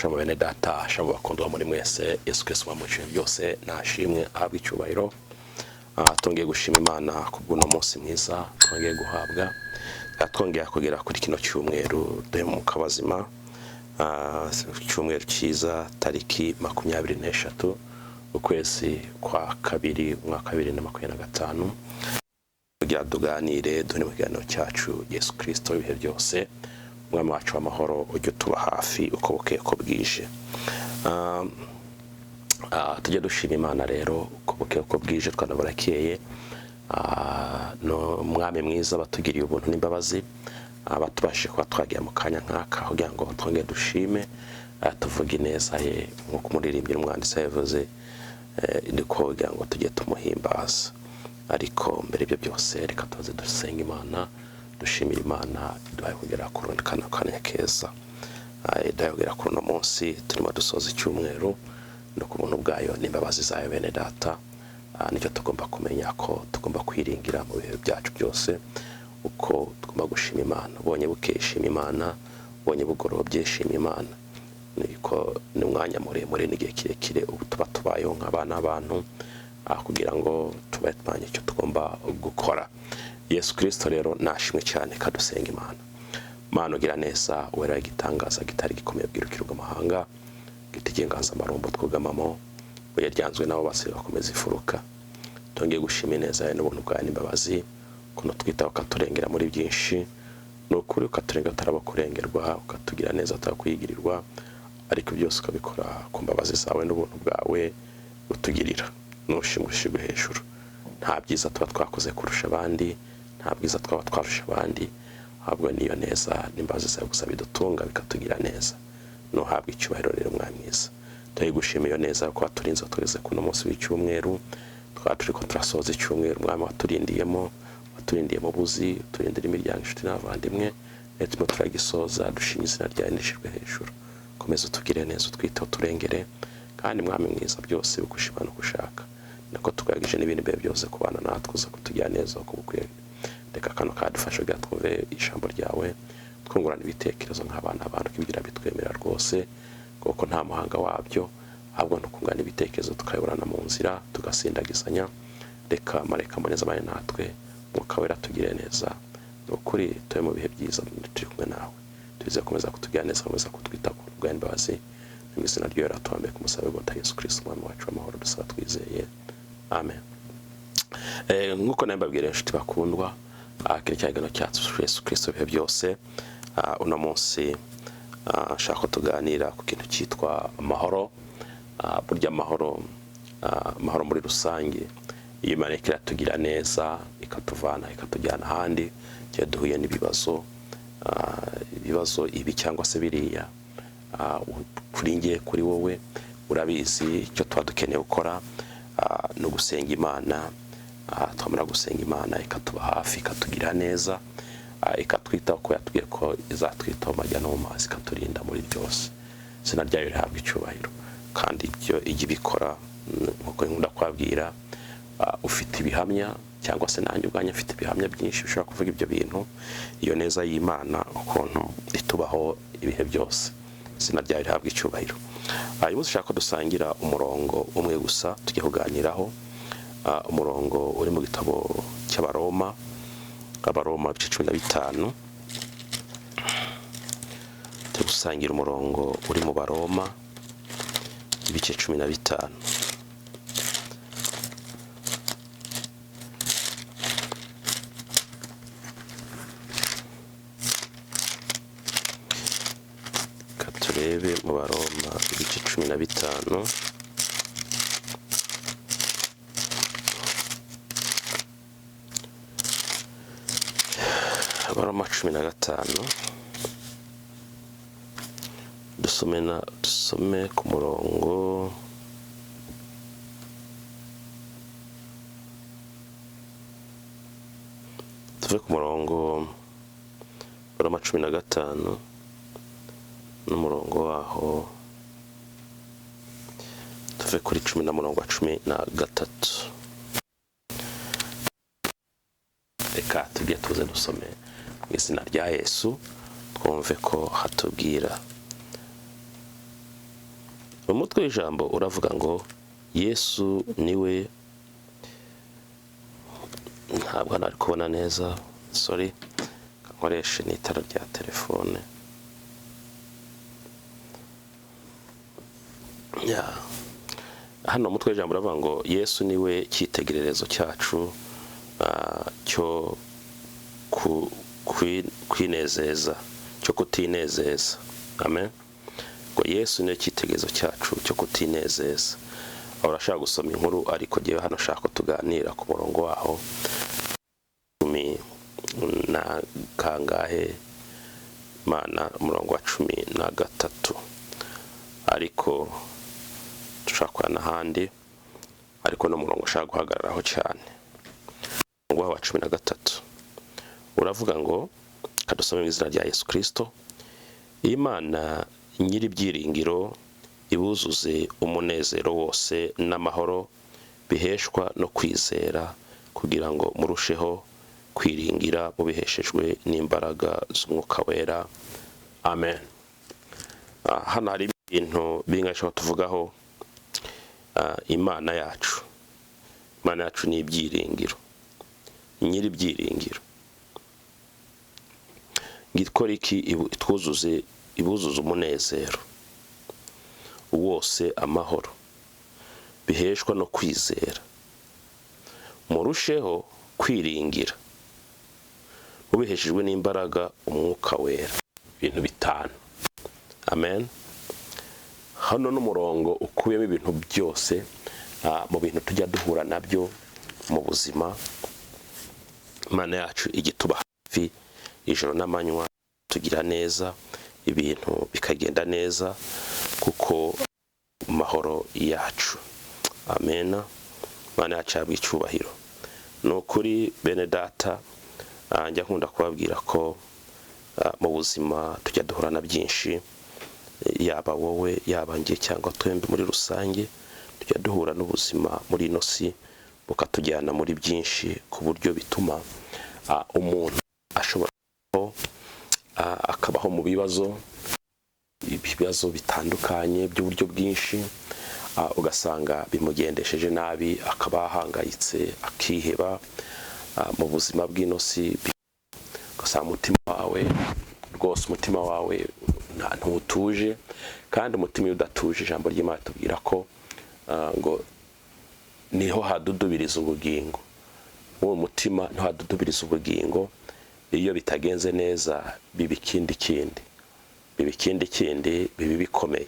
Shalom bene data, shalom bakundwa muri mwese. Yesu Kristo wamuciye byose nashimwe, ahabwe icyubahiro. Twongeye gushima Imana kubw'uno munsi mwiza twongeye guhabwa. Twongeye kugera kuri kino cyumweru duhemuka bazima. Icyumweru cyiza, tariki 23 ukwezi kwa kabiri, umwaka 2025, kugira tuganire duhe mu kiganiro cyacu Yesu Kristo ibihe byose, umwami wacu w'amahoro, ujye utuba hafi uko bukeye ko bwije. Tujye dushima Imana rero uko bukeye uko bwije, twanaburakeye. Ni umwami mwiza batugiriye ubuntu n'imbabazi, batubashije kuba twagira mu kanya nk'aka kugira ngo twongere dushime, tuvuge ineza ye nk'uko umuririmbyi n'umwanditsi yabivuze, niko kugira ngo tujye tumuhimbaza. Ariko mbere y'ibyo byose, reka tuze dusenga Imana, dushimira Imana iduhaye kugera kuri kano kanya keza, iduhaye kugera kuri uno munsi turimo dusoza icyumweru, no ku buntu bwayo n'imbabazi zayo. Bene data, nicyo tugomba kumenya, ko tugomba kwiringira mu bihe byacu byose, uko tugomba gushima Imana. Ubonye bukeye, shima Imana. Ubonye bugorobye, shima Imana. Niko ni umwanya muremure n'igihe kirekire ubu tuba tubayeho nk'abana b'abantu, kugira ngo tube tumenya icyo tugomba gukora. Yesu Kristo rero nashimwe cyane. Kadusenga Imana. Mana ugira neza, wera, igitangaza gitari gikomeye, bwirukirwa amahanga, giti inganzamarumbo twugamamo, oya ryanzwe nabo bose bakomeza ifuruka. Twongeye gushima ineza yawe n'ubuntu bwawe n'imbabazi, ukuntu twitaho ukaturengera muri byinshi. Ni ukuri, ukaturenga tutaraba kurengerwa, ukatugira neza tutakuyigirirwa, ariko byose ukabikora ku mbabazi zawe n'ubuntu bwawe utugirira. Nushimwe, ushirwe hejuru. Nta byiza tuba twakoze kurusha abandi, nta bwiza twaba twarusha abandi, ahubwo niyo neza n'imbabazi zawe gusa bidutunga, bikatugira neza. Nuhabwa icyubahiro rero, mwami mwiza. Turayigushima iyo neza kuko waturinze tugeze kuno munsi w'icyumweru. Twaba turi ko turasoza icyumweru, mwami, waturindiyemo, waturindiye mu buzi, uturindira imiryango, inshuti n'abavandimwe. Rero turimo turagisoza dushima izina ryawe nishirwe hejuru. Komeza utugire neza, utwiteho, uturengere, kandi mwami mwiza, byose bigushima no gushaka nako tugagije n'ibindi bihe byose kubana natwe, uza kutugira neza uko bukwiye. Reka kano kadufashe kugira twumve ijambo ryawe, twungurana ibitekerezo nk'abana abantu ibyo bitwemerera rwose, kuko nta muhanga wabyo, ahubwo ni ukungurana ibitekerezo, tukayoborana mu nzira, tugasindagizanya. Reka mareka mboneza abane natwe, Mwuka Wera tugire neza. Ni ukuri, tube mu bihe byiza turi kumwe nawe. Tuze komeza kutugira neza, komeza kutwita ku bwa imbabazi. Mu izina ryera tuwambaye ku musaraba w'Igota Yesu Kristo umwami wacu w'amahoro dusaba twizeye, amen. Nk'uko nawe mbabwira, inshuti bakundwa, kino kiganiro cyacu Yesu Kristo ibihe byose. Uno munsi nshaka ko tuganira ku kintu cyitwa amahoro. Burya amahoro, amahoro muri rusange, iyo Imana iriko iratugira neza, ikatuvana ikatujyana ahandi, igihe duhuye n'ibibazo, ibibazo ibi cyangwa se biriya, kuri nge, kuri wowe, urabizi icyo tuba dukeneye gukora ni ugusenga Imana. Twamara gusenga Imana, ikatuba hafi, ikatugira neza, ikatwitaho, ko yatubwiye ko izatwitaho majya no mu mazi, ikaturinda muri byose. Izina ryayo rihabwa icyubahiro. Kandi ibyo ijya ibikora, nk'uko nkunda kubabwira, ufite ibihamya, cyangwa se nanjye ubwanjye mfite ibihamya byinshi bishobora kuvuga ibyo bintu, iyo neza y'Imana ukuntu itubaho ibihe byose. Izina ryayo rihabwa icyubahiro. Uyu munsi ushaka ko dusangira umurongo umwe gusa tujye kuganiraho, umurongo uri mu gitabo cy'Abaroma, Abaroma ibice 15. Turi gusangira umurongo uri mu Baroma ibice 15. Reka turebe mu Baroma ibice 15. Abaroma 15, dusome ku murongo, tuve ku murongo Baroma 15 n'umurongo waho, tuve kuri cumi na murongo wa 13. Reka tujye tuze dusome mu izina rya Yesu, twumve ko hatubwira. Umutwe w'ijambo uravuga ngo Yesu niwe. Ntabwo hano ari kubona neza, sorry, nkoreshe n'itara rya telefone. Yeah. Hano umutwe w'ijambo uravuga ngo Yesu niwe cyitegererezo cyacu cyo kwinezeza, cyo kutinezeza. Amen. Ngo Yesu niwe cyitegererezo cyacu cyo kutinezeza. Aho urashaka gusoma inkuru, ariko jyewe hano ushaka ko tuganira ku murongo waho 10 na kangahe mana, umurongo wa 13, ariko dushobora kuba n'ahandi, ariko n'umurongo ushaka guhagararaho cyane, umurongo waho wa 13 uravuga ngo, kadusome mu izina rya Yesu Kristo: Imana nyir'ibyiringiro ibuzuze umunezero wose n'amahoro biheshwa no kwizera, kugira ngo murusheho kwiringira mubiheshejwe n'imbaraga z'Umwuka Wera. Amen. Hano hari ibintu bingahe tuvugaho. Imana yacu, Imana yacu ni ibyiringiro, nyir'ibyiringiro. Ngikora iki? Itwuzuze, ibuzuze umunezero wose, amahoro biheshwa no kwizera, murusheho kwiringira mubiheshejwe n'imbaraga Umwuka Wera. Ibintu bitanu. Amen. Hano n'umurongo ukubiyemo ibintu byose mu bintu tujya duhura nabyo mu buzima. Imana yacu igituba hafi ijoro n'amanywa, tugira neza, ibintu bikagenda neza kuko mahoro yacu. Amen. Imana yacu yabwa icyubahiro. Ni ukuri bene data, njya nkunda kubabwira ko mu buzima tujya duhura na byinshi, yaba wowe, yaba njye, cyangwa twembi muri rusange, tujya duhura n'ubuzima muri ino si bukatujyana muri byinshi, ku buryo bituma umuntu ashobora kubaho, akabaho mu bibazo, ibibazo bitandukanye by'uburyo bwinshi, ugasanga bimugendesheje nabi, akaba ahangayitse, akiheba mu buzima bw'ino si, ugasanga umutima wawe rwose, umutima wawe ntutuje. Kandi umutima iyo udatuje, ijambo ry'Imana tubwira ko ngo niho hadudubiriza ubugingo. Uwo mutima niho hadudubiriza ubugingo. Iyo bitagenze neza biba ikindi kindi, biba ikindi kindi, biba bikomeye.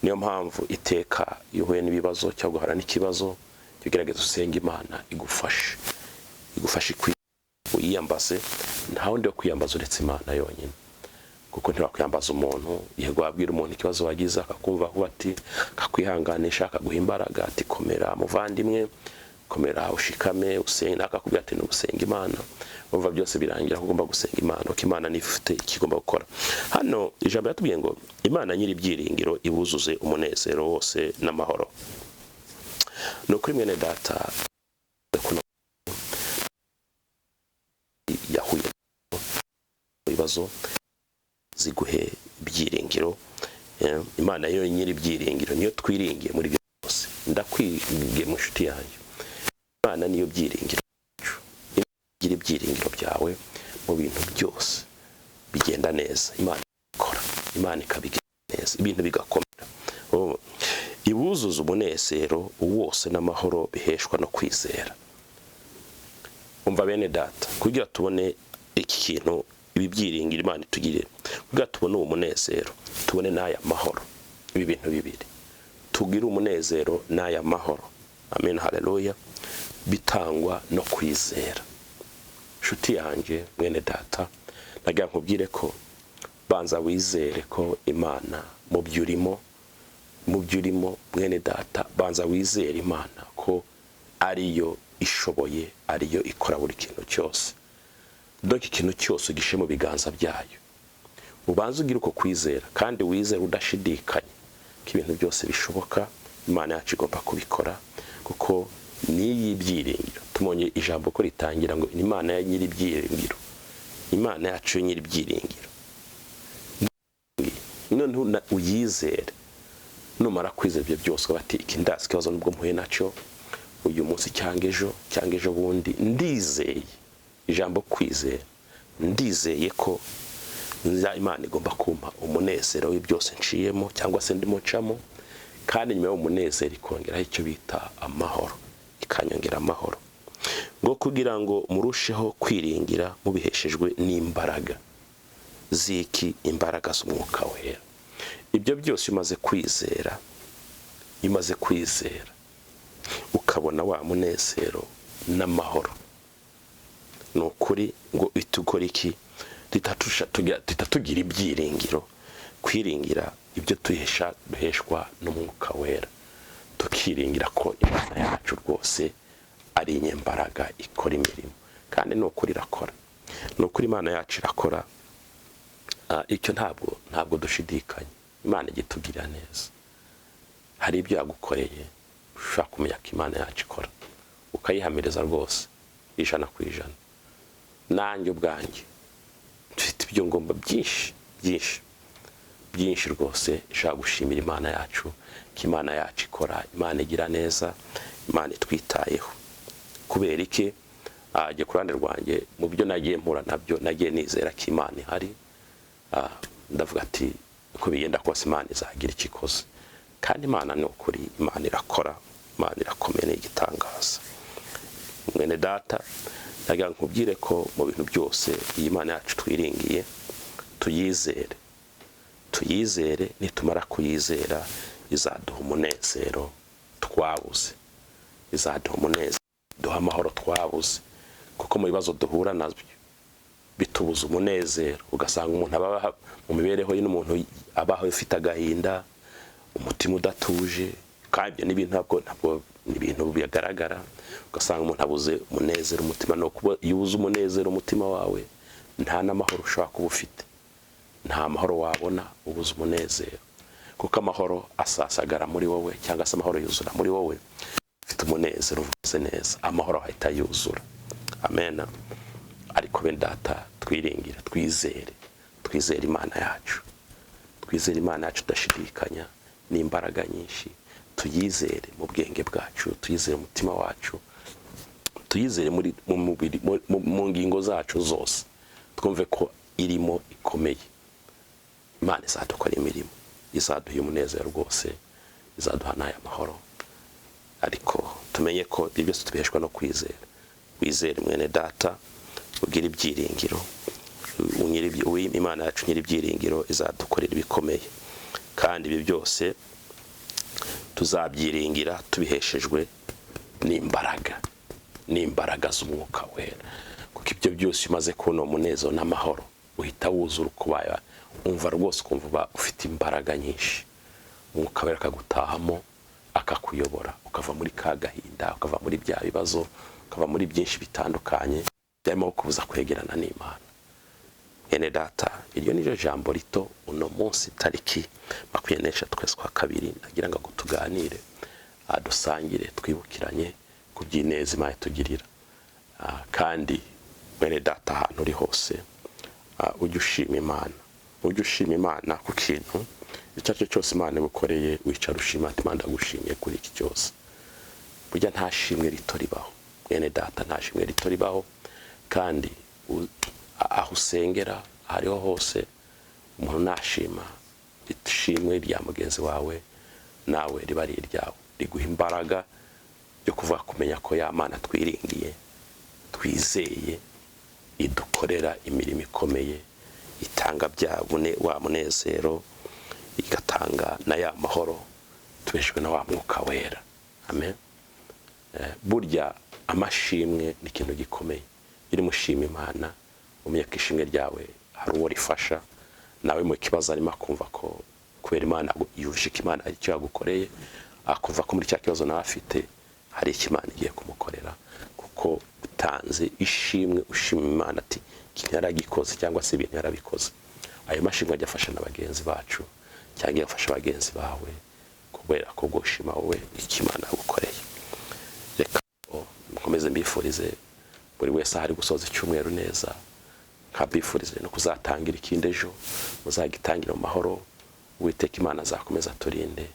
Niyo mpamvu iteka iyo uhuye n'ibibazo cyangwa ugahura n'ikibazo, jya ugerageza usenga Imana igufashe, igufashe, uyiyambaze. Nta wundi wo kwiyambaza uretse Imana yonyine, kuko ntiwakwiyambaza umuntu. Yego, wabwira umuntu ikibazo wagize, akakumva, kuba ati akakwihanganisha, akaguha imbaraga, ati komera muvandimwe, komera ushikame usenge, akakubwira ati nugusenga Imana. Umva, byose birangira ko ugomba gusenga Imana, kuko Imana niyo ifite icyo igomba gukora. Hano ijambo yatubwiye ngo Imana nyiri ibyiringiro ibuzuze umunezero wose n'amahoro. Ni ukuri mwene data, kuno yahuye ibibazo, ziguhe ibyiringiro. Imana yo nyiri ibyiringiro niyo twiringiye muri byose. Ndakwingiye mu nshuti yanjye, Imana niyo byiringiro byacu. Igira ibyiringiro byawe mu bintu byose bigenda neza, Imana ikora, Imana ikabigira neza, ibintu bigakomera. Oh, ibuzuza umunezero wose n'amahoro biheshwa no kwizera. Umva bene data, kugira tubone iki kintu, ibi byiringiro Imana itugirire, kugira tubone uwo munezero, tubone n'aya mahoro, ibi bintu bibiri, tugire umunezero n'aya mahoro, amen, haleluya, bitangwa no kwizera. Nshuti yanjye, mwene data, nagira nkubwire ko banza wizere ko Imana mu byo urimo, mu byo urimo mwene data, banza wizere Imana ko ariyo ishoboye, ariyo ikora buri kintu cyose. Donc ikintu cyose ugishe mu biganza byayo. Ubanze ugire uko kwizera, kandi wizere udashidikanya ko ibintu byose bishoboka. Imana yacu igomba kubikora kuko niyi byiringiro. Tumonye ijambo ko ritangira ngo Imana ya nyiri ibyiringiro, Imana yacu yo nyiri ibyiringiro. Noneho uyizere. Numara kwizera ibyo byose, ukavuga ati iki ndazi ikibazo nubwo mpuye nacyo uyu munsi cyangwa ejo cyangwa ejo bundi, ndizeye ijambo kwizera, ndizeye ko Imana igomba kumpa umunezero w'ibyose nciyemo cyangwa se ndimo ncamo, kandi nyuma y'uwo munezero ikongeraho icyo bita amahoro, ikanyongera amahoro, ngo kugira ngo murusheho kwiringira mubiheshejwe n'imbaraga ziki? Imbaraga z'Umwuka Wera. Ibyo byose umaze kwizera, iyo umaze kwizera ukabona wa munezero n'amahoro, ni ukuri ngo itukora iki? Duhita tugira ibyiringiro, kwiringira ibyo tuhesha duheshwa n'Umwuka Wera, tukiringira ko Imana yacu rwose ari inyembaraga ikora imirimo, kandi ni ukuri irakora, ni ukuri Imana yacu irakora. Icyo ntabwo dushidikanya, Imana ijya itugirira neza. Hari ibyo yagukoreye ushobora kumenya ko Imana yacu ikora, ukayihamiriza rwose 100%. Nanjye ubwanjye mfite ibyo ngomba byinshi byinshi byinshi rwose nshaka gushimira Imana yacu, ko Imana yacu ikora, Imana igira neza, Imana itwitayeho. Kubera iki? Jye ku ruhande rwanjye, mu byo nagiye mpura nabyo, nagiye nizera ko Imana ihari. Ndavuga ati uko bigenda kose Imana izagira icyo ikoze, kandi Imana ni ukuri, Imana irakora, Imana irakomeye, ni igitangaza. Mwene data, ndagira ngo nkubwire ko mu bintu byose iyi Mana yacu twiringiye tuyizere, tuyizere. Nitumara kuyizera izaduha umunezero twabuze, izaduha umunezero, duha amahoro twabuze, kuko mu bibazo duhura nabyo bitubuza umunezero. Ugasanga umuntu aba mu mibereho ye n'umuntu abaho ufite agahinda, umutima udatuje, kandi ibyo ni ibintu ntabwo ni ibintu bigaragara. Ugasanga umuntu abuze umunezero umutima. No kuba iyo ubuze umunezero umutima wawe, nta n'amahoro ushobora kuba ufite, nta mahoro wabona ubuze umunezero, kuko amahoro asasagara muri wowe, cyangwa se amahoro yuzura muri wowe. Ufite umunezero, uvuze neza, amahoro ahita yuzura. Amen. Ariko bene data, twiringira, twizere, twizere Imana yacu, twizere Imana yacu tudashidikanya n'imbaraga nyinshi, tuyizere mu bwenge bwacu, tuyizere umutima wacu, tuyizere muri mu mubiri, mu ngingo zacu zose, twumve ko irimo ikomeye. Imana izadukora imirimo, izaduha umunezero rwose, izaduha n'aya mahoro. Ariko tumenye ko ibyo byose tubiheshwa no kwizera. Wizere mwene data, ugire ibyiringiro, Imana yacu nyiri ibyiringiro izadukorera ibikomeye, kandi ibi byose tuzabyiringira tubiheshejwe n'imbaraga, n'imbaraga z'Umwuka Wera. Kuko ibyo byose umaze kubona umunezero n'amahoro, uhita wuzura ukubaye umva rwose, ukumva uba ufite imbaraga nyinshi. Umwuka Wera akagutahamo, akakuyobora, ukava muri ka gahinda, ukava muri bya bibazo, ukava muri byinshi bitandukanye byarimo kubuza kwegerana n'Imana. Mwene data, iryo ni ryo jambo rito uno munsi tariki 23 kwezi kwa kabiri nagira ngo tuganire, dusangire, twibukiranye ku by'ineza Imana itugirira. Kandi mwene data, ahantu uri hose, ujye ushima Imana, ujye ushima Imana ku kintu icyo ari cyo cyose Imana igukoreye. Wicara ushima ati Imana ndagushimiye kuri iki cyose. Burya nta shimwe rito ribaho, mwene data, nta shimwe rito ribaho. Kandi aho usengera aho ariho hose, umuntu nashima ishimwe rya mugenzi wawe, nawe riba ari iryawe, riguha imbaraga yo kuvuga, kumenya ko ya Mana twiringiye, twizeye, idukorera imirimo ikomeye, itanga bya bune wa munezero, igatanga na ya mahoro, tubeshwe na wa Mwuka Wera. Amen. Burya amashimwe ni ikintu gikomeye. Iyo urimo ushima Imana, umenye ko ishimwe ryawe hari uwo rifasha, nawe mu kibazo arimo akumva ko kubera Imana yujuje ko Imana hari icyo yagukoreye, akumva ko muri cya kibazo nawe afite hari icyo Imana igiye kumukorera, kuko utanze ishimwe ushima Imana ati iki yaragikoze cyangwa se ibintu yarabikoze. Ayo mashimwe ajya afasha na bagenzi bacu, cyangwa afasha bagenzi bawe, kubera ko gushima wowe icyo Imana yagukoreye. Reka mukomeze, mbifurize buri wese ahari gusoza icyumweru neza, nkabifurize no kuzatangira ikindi ejo, muzagitangire mu mahoro. Uwiteka Imana azakomeza aturinde.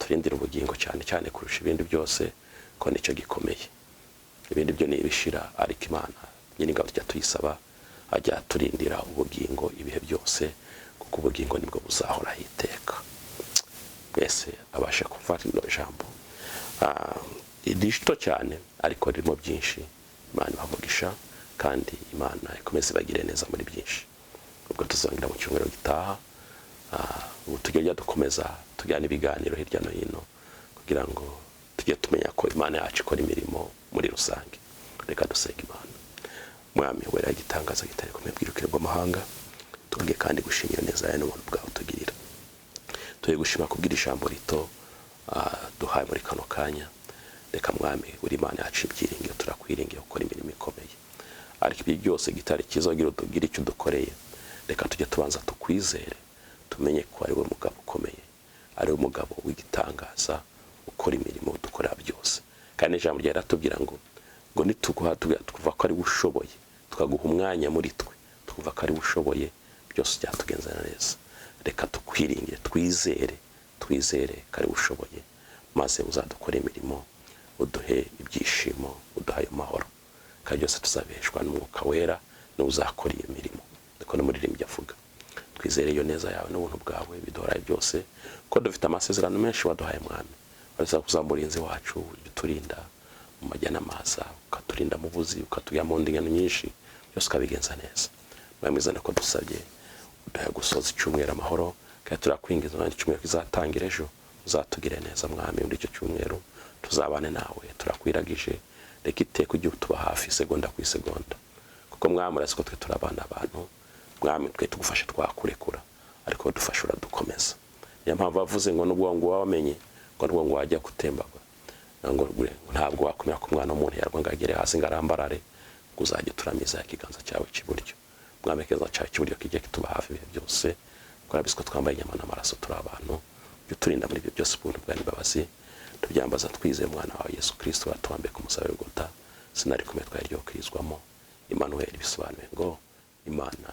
Aturindire ubugingo cyane cyane kurusha ibindi byose, ko nicyo gikomeye. Ibindi byo ni ibishira, ariko Imana Nyiringabo tujya tuyisaba ajya aturindira ubugingo ibihe byose, kuko ubugingo nibwo buzahoraho iteka. Mwese abasha kumva rino jambo rito cyane ariko ririmo byinshi. Imana ibamugisha kandi Imana ikomeze ibagire neza muri byinshi. Ubwo tuzongera mu cyumweru gitaha. Ubu tujya dukomeza tujyana ibiganiro hirya no hino kugira ngo tujye tumenya ko Imana yacu ikora imirimo muri rusange. Reka dusenge Imana. Mwami wera, igitangaza gitari kumwe bwirukire bw'amahanga, tubwiye kandi gushimira neza yawe n'ubuntu bwawe tugirira. Tugiye gushima kubwira ijambo rito duhaye muri kano kanya. Reka Mwami, uri Imana yacu ibyiringiro, turakwiringiye gukora imirimo ikomeye, ariko ibyo byose gitari cyiza ugira utubwire icyo udukoreye. Reka tujye tubanza tukwizere, tumenye ko ari we mugabo ukomeye, ari we mugabo w'igitangaza ukora imirimo dukorera byose. Kandi ijambo ryawe riratubwira ngo nituguha tukumva ko ari we ushoboye, tukaguha umwanya muri twe, tukumva ko ari we ushoboye byose, byatugenzana neza. Reka tukwiringire, twizere, twizere ko ari we ushoboye, maze uzadukore imirimo, uduhe ibyishimo, uduhe ayo mahoro, kandi byose tuzabeshwa n'Umwuka Wera, niwe uzakora iyo mirimo, niko n'umuririmbyi avuga. Twizere iyo neza yawe n'ubuntu bwawe biduhoraye byose, ko dufite amasezerano menshi waduhaye Mwami. Waza kuzaba umurinzi wacu, ujya uturinda mu majya n'amaza, ukaturinda mu buzi, ukatujya mu ndingano nyinshi, byose ukabigenza neza. Mwami mwiza, niko dusabye, uduhe gusoza icyumweru amahoro, kandi turakwinginze Mwami, icyumweru kizatangira ejo uzatugire neza Mwami. Muri icyo cyumweru tuzabane nawe, turakwiragije. Reka iteka ujye utuba hafi isegonda ku isegonda, kuko Mwami urazi ko twe turabana abantu. Mwami, twe tugufashe twakurekura, ariko dufashe uradukomeza. Niyo mpamvu bavuze ngo nubwo ngo wamenye ngo nubwo ngo wajya gutembagwa ngo ntabwo wakumira ko umwana w'umuntu yarwa ngo agere hasi ngo arambarare, ngo uzajya uturamiza ikiganza cyawe cy'iburyo. Mwami, ikiganza cyawe cy'iburyo kijye kituba hafi ibihe byose, kuko urabizi ko twambaye inyama n'amaraso, turi abantu. Ujye uturinda muri ibyo byose, ubuntu bwawe n'imbabazi tubyambaza twizeye umwana wawe Yesu Kristo watubambiye ku musaraba w'i Golgotha. Sinari kumwe twari ryo krizwamo Emmanuel, bisobanuye ngo Imana